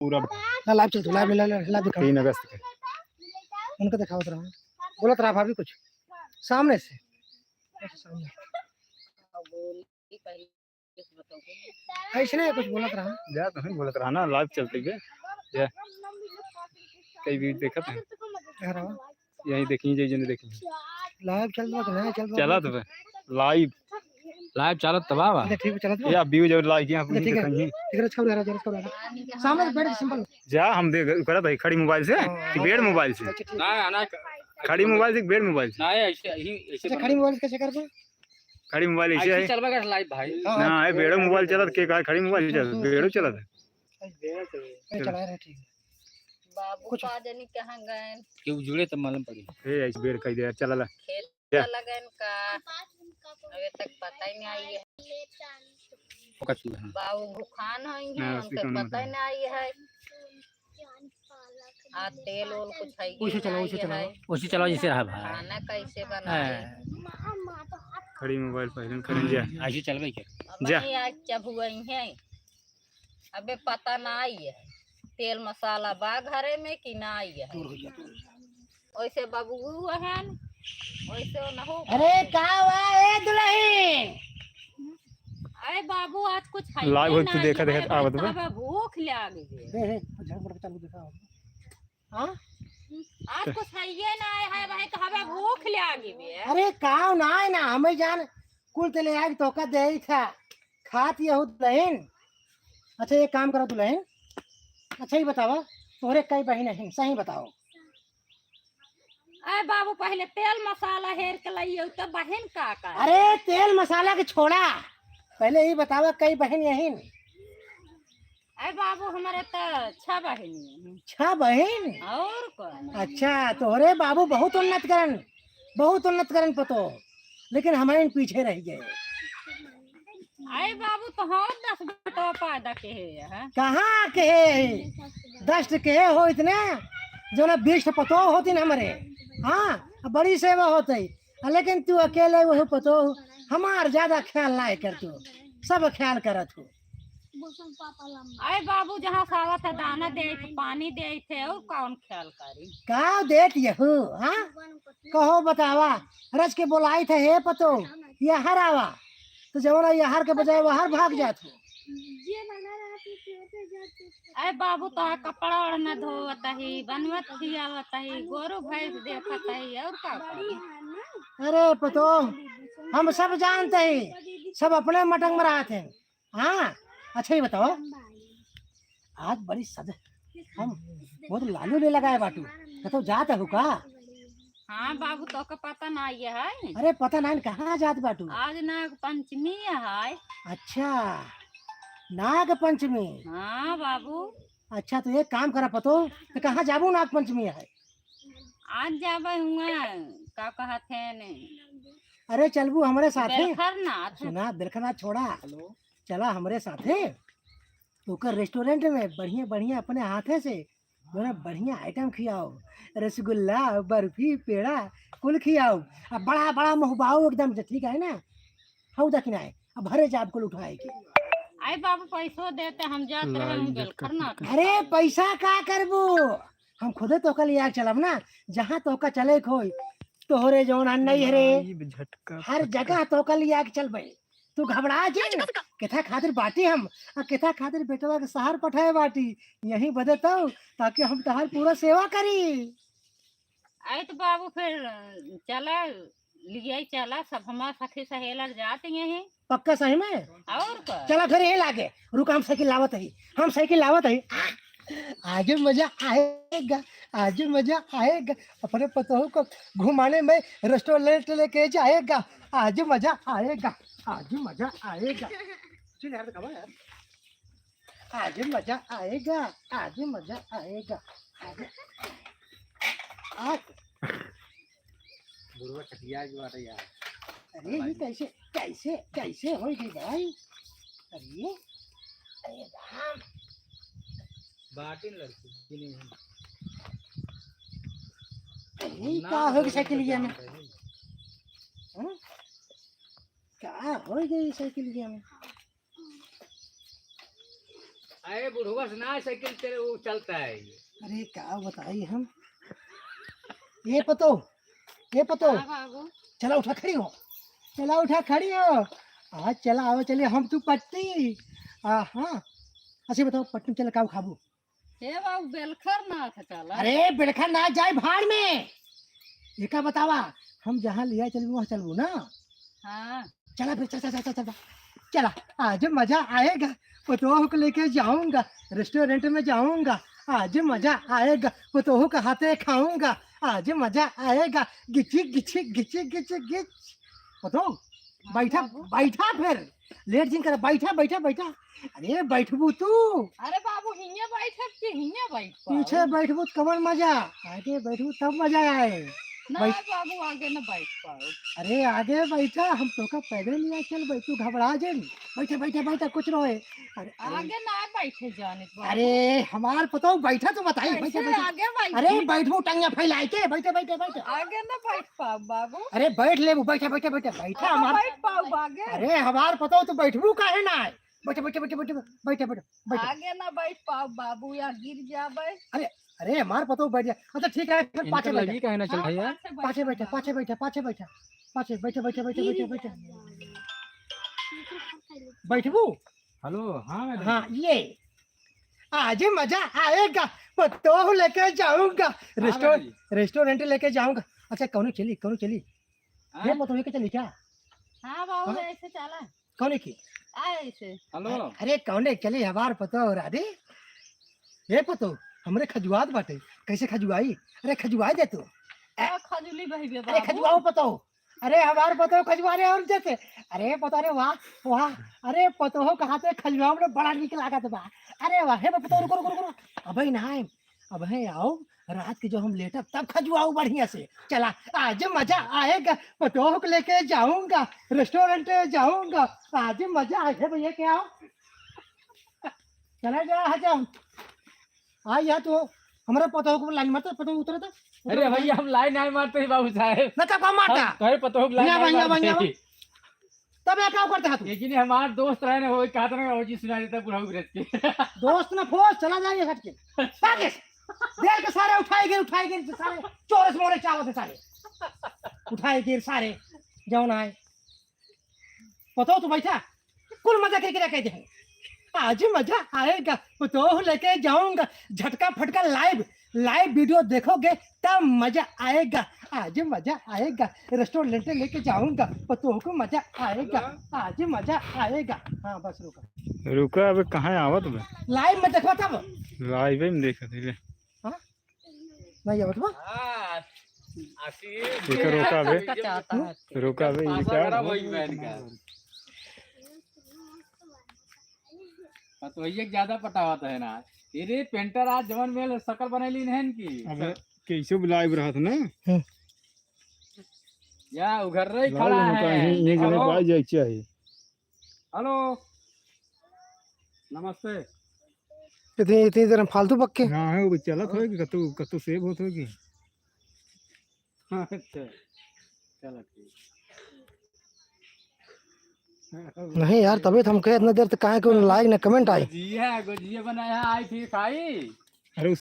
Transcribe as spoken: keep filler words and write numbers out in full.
पूरा। ना, live चलत, live, live, live दिखाओ। तीन अगस्त के। उनका दिखावत रहा। बोलत रहा भाभी कुछ। सामने से। अच्छा, सामने। ऐसे नहीं कुछ बोलत रहा। जा, तो नहीं बोलत रहा ना, live चलत बे। जा। कई भी देखत हैं। कह रहा हूँ। यहीं देखी, जे जने देखी। Live चलत बा कि नहीं चलत बा? चलत बे। Live। Live चलत त बा बा। अच्छा, ठीक है, चलत बा। या view जब like यहाँ अच्छा, ठीक है। ठीक है, अच्छा, उधर आ, उधर आ। सामने से बैठ के simple। जा, हम देख, करत है खड़ी mobile से, हाँ। कि बेड़ mobile से? अच्छा, ठीक है। ना, ना, खड़ी mobile से, बेड़ mobile से? ना, ऐसे, यही, ऐसे अच्छा, बना। खड़ी mobile से कैसे करबो? खड़ी mobile ऐसे ऐसे है। चलबा कर live भाई। हाँ, ना, हाँ। ये बेड़ो mobile चलत, के का खड़ी mobile चलत, हम्म, हम्म। बेड़ो चलत है। ए, चला रहे, ठीक है। बाबू कुछ का जानी कहाँ गए। केहू जुड़े तब मालूम पड़ी। ए, ऐसे बेड़ कह दे, चला ला। खेल जा। चला गए का? अबे तक पता ही नहीं आई है। ओका चूल्हा। बाबू भूखान होई हैं, ना, उसकी उनके कौनो पता ही मतलब। नहीं आई है। आ तेल ओल कुछ है कि उसे चलाओ, नहीं उसे है। चलाओ। उसे चलाओ, जैसे रहा भाई। खाना कैसे बनाए? हाँ। खड़ी mobile पहले करें जा। ऐसे चलबे क्या? अब जा। नहीं, आज जब हुआ ही है। अबे पता ना आई है, तेल मसाला बा घरे में कि ना आई है। दूर हो जा, दूर हो जा। वैसे बाबू हन, वैसे न हो। अरे का हुआ ए दुलही? अरे बाबू, आज कुछ है live होत, तू नहीं देखा, है, देखा, आवत बा। तबे भूख लाग गई। हे, हे, झांक मार के चालू देखा। हाँ? आज कुछ है ये ना है भाई, तबे भूख लाग गई। अरे का ना है ना, हमें जान कुल ते ले आए तोका देई था। खात यहू दुलहिन। अच्छा, एक काम करो दुलहिन, अच्छा ही बतावा, तोहरे कई बहिन अहिन, सही बताओ। अरे बाबू, पहले तेल मसाला हेर के लाइयो, तो बहिन का का? अरे, तेल मसाला के छोड़ा, पहले ही बतावा, कई बहिन अहिन? अरे बाबू, हमारे तो छह बहिन हैं। छह बहिन? और कौन? अच्छा, तोहरे बाबू बहुत उन्नत करन, बहुत उन्नत करन पतो, लेकिन हमारे पीछे रह गए। अरे बाबू, तो हम दस बेटवा पैदा के है, हैं? कहाँ के है? दस के हो इतने, जो ना बीस पतो होती ना हमारे। हाँ, अब बड़ी सेवा होती। आ, लेकिन तू अकेले वही पतो, हमार ज्यादा ख्याल ना कर तू, सब ख्याल करत हो। अरे बाबू, जहाँ से आवत है दाना देत, पानी देत है, और कौन ख्याल करी? का देत यहू, हाँ? कहो बतावा, रच के बोलाई थे, "हे पतो, यहर आवा।" तो जवना यहर के बजाय वहर भाग जात हो। अरे बाबू, तो कपड़ा ओढ़ना धोवत ही, बनवत खियावत ही, गोरू भैंस देखत ही, और का करी? अरे पतो, हम सब जानते ही, सब अपने मटक में रहत हैं। हाँ, अच्छा ही बताओ, आज बड़ी सज, हम बहुत लालू ले लगाए बाटू, कतो जात हो का? हाँ बाबू, तोका पता ना ये है? अरे पता ना, कहाँ जात बाटू? आज नाग पंचमी है। अच्छा, नाग पंचमी। हाँ बाबू। अच्छा, तो एक काम करा पतो, तो कहाँ जाबू नाग पंचमी है? आज जाबे हुआ, का कहत है ने? अरे चलबू हमरे साथे। बेलखरनाथ। सुना, बेलखरनाथ छोड़ा। हेलो। चला हमरे साथे। ओकर restaurant में बढ़िया बढ़िया अपने हाथे से, मने बढ़िया item खियाओ, रसगुल्ला, बर्फी, पेड़ा, कुल खियाओ। अब बड़ा बड़ा महुबाओ एकदम से, ठीक है ना? हऊ देखी ना है, अब भरे जाब कुल उठाए के। आई बाबू, पैसो देते हम जात रहे, हम बेलखरनाथ। अरे पैसा का करबू? हम खुदे तोका लिया के चलब ना, जहाँ तोका चले के होई। तोहरे जौन अन्नई हरे, हर जगह तोका लिया के चलबे। तू घबरा जिन, केथा खातिर बाटी हम, आ केथा खातिर बेटवा के शहर पठाए बाटी, यहीं बदे तो, ताकि हम तहार पूरा सेवा करी। आई तो बाबू फिर चला, लियाई चला, सब हमार सखी सहेलर जात यहीं। पक्का सही में? और का? चला फिर ये लागे, रुका हम साइकिल लावत ही, हम साइकिल लावत ही। आज मजा आएगा, आज मजा आएगा, अपने पतोह को घुमाने में restaurant लेके जाएगा। आज मजा आएगा, आज मजा आएगा। सुन यार, तो कब है यार? आज मजा आएगा, आज मजा आएगा, आज, आज। बुढ़वा चटिया जो आ रही यार। अरे, ये कैसे, कैसे, कैसे हो गई भाई? अरे, अरे राम। बाटिन लड़की, गिनी हुई। अरे, ना, का हो गई साइकिलिया में? हाँ? का हो गई साइकिलिया में? अरे बुढ़वा से ना साइकिल चले, वो चलता है ये। अरे का बताई हम। ए पतो, ए पतो। हाँ बाबू। चला उठा खड़ी हो, चला उठा खड़ी हो। आज चला आवे चले हम तू पट्टी। आ हाँ, अच्छा बताओ पट्टी में चला का खाबू? हे बाबू, बेलखर ना था चला। अरे बेलखर ना जाए भाड़ में। एका बतावा, हम जहाँ लिया चलबू वहाँ चलबू ना। हाँ। चला फिर, चल, चल, चल, चल, चल। चला, आज मजा आएगा, पतोह को लेके जाऊंगा, रेस्टोरेंट में जाऊंगा, आज मजा आएगा, पतोह के हाथे खाऊंगा, आज मजा आएगा, गिची, गिची, गिची, गिची, गिच। पतोह, बैठा, बाबू। बैठा फिर, लेट जिन कर, बैठा, बैठा, बैठा। अरे बैठबू तू। अरे बाबू, हियाँ बैठब कि हियाँ बैठ पाओ? पीछे बैठबू त कवन मजा, आगे बैठबू तब मजा आए। ना बैठ- बाबू, आगे न बैठ पाओ। अरे आगे बैठा, हम तोका पैदल लिया चल, बैठ, तू घबरा जिन। बैठे, बैठे, बैठे, कुछ न होए। अरे, अरे। आगे ना बैठे जाने बाबू। अरे हमार पतोह बैठा तो बताई, कैसे बैठे, बैठे। आगे बैठे? अरे बैठबू टंगिया फैलाए के, बैठे, बैठे, बैठे। आगे ना बैठ पाओ बाबू। अरे बैठ लेबू, बैठे, बैठे, बैठे, बैठा आगे हमार। बैठ पाओ आगे? अरे हमार पतोह तो बैठबू काहे ना है? बैठे, बैठे, बैठे, बैठे, बैठे, बैठे, बैठे। आगे ना बैठ पाओ बाबू, या गिर जाबे। अरे, अरे, हमार पतोह बैठ जा। अच्छा, ठीक है, फिर इनका पाछे बैठा। लगी काहे ना चल हाँ, भैया? पाछे बैठा। पाछे बैठा, पाछे बैठा, पाछे बैठा। पाछे बैठा, बैठा, बैठा, बैठा, बैठा। बैठबू? हेलो, हाँ मैडम। हाँ, ये। आज मजा आएगा, पतोह लेके जाऊंगा, हाँ रेस्टो-, मैडम जी। रेस्टोरेंट लेके जाऊंगा। अच्छा, कौनो चली, कौनो चली? हाँ? ये पतोह लेके चली क्या? हाँ बाबू, हाँ? ऐसे चला। कौने की? आ, ऐसे। हेलो। अरे, कौने चली हमार पतोह राधे? ए पतोह, हमरे खजुआत बाटे, कैसे खजुआई? अरे, खजुआई दे तू। ए, आ, खजुली बहिबे अरे, बाबू। खजुआओ पतोह। अरे, हमार पतोह खजुआ रे और जैसे। अरे, पतोह रे, वाह, वाह। अरे, पतोह कहाँ से खजुआओ ने बड़ा नीक लागत बा। अरे, वाह, हे पतोह, रुको, रुको, रुको, रुको। अबे ना, अबे आओ, रात के जो हम लेटब, तब खजुआओ बढ़िया से। चला, आज मजा आएगा, पतोह को लेके जाऊंगा, रेस्टोरेंट जाऊंगा, आज मजा आएगा भैया, क्या हो? चला जा, हजम। आ, या तो हमरा पतोह को लाइन मारता, पतोह उतरता। अरे भैया, हम लाइन नहीं मारते ही बाबू साहेब। ना, तब का मारता? हम कहे पतोह को लाइन हिया नहीं बा, हिया बा, मारते हिया बा। ही। तब ये का करता है तू? लेकिन हमार दोस्त रहे ना, वो कहता ना, वो जी सुना देता बुढ़ऊ ब्रज के। दोस्त ना फोर्स, चला जाइए हट के। अच्छा। भागे। देर के सारे उठाए गिर, उठाए गिर, सारे चोरस मोरे चावत है सारे। उठाए गिर सारे, जौन आए। पतोह तो बैठा, कुल मजा करके रखे दे। आज मजा आएगा, पतोह लेके जाऊंगा, झटका फटका लाइव, लाइव वीडियो देखोगे तब मजा आएगा। आज मजा आएगा, रेस्टोरेंट लेके जाऊंगा, पतोह को मजा आएगा। हेलो। आज मजा आएगा। हाँ, बस रुका। रुका, अबे कहाँ आवत बे? लाइव में देखबा तब। लाइव में देखत है। हाँ? नहीं आवत बा? हाँ, आशीष। एकर रुका बे। का चाहता है? रुका बे, ये पासा क्या? खराब होई बहन का। हाँ, तो ये ज्यादा पटावत है ना। अरे पेंटर आज जवन मेल शक्ल बनैली नहन की। अबे कैसे बुलाए रहत ना? हम्म। या उघर रही लाल खड़ा होता है। है, ये जगह हेलो। पाई जाए चाहिए। हेलो। नमस्ते। इतनी, इतनी देर में फालतू बक के? हाँ, है, वो चलत होए कि कतौ, कतौ सेव होत होए कि? अच्छा। चलो ठीक। नहीं यार, तभी तो हम कहे इतना देर तक काहे कोई लाइक ना कमेंट आई। गोजिया, गोजिया बनाया, आई थी खाई।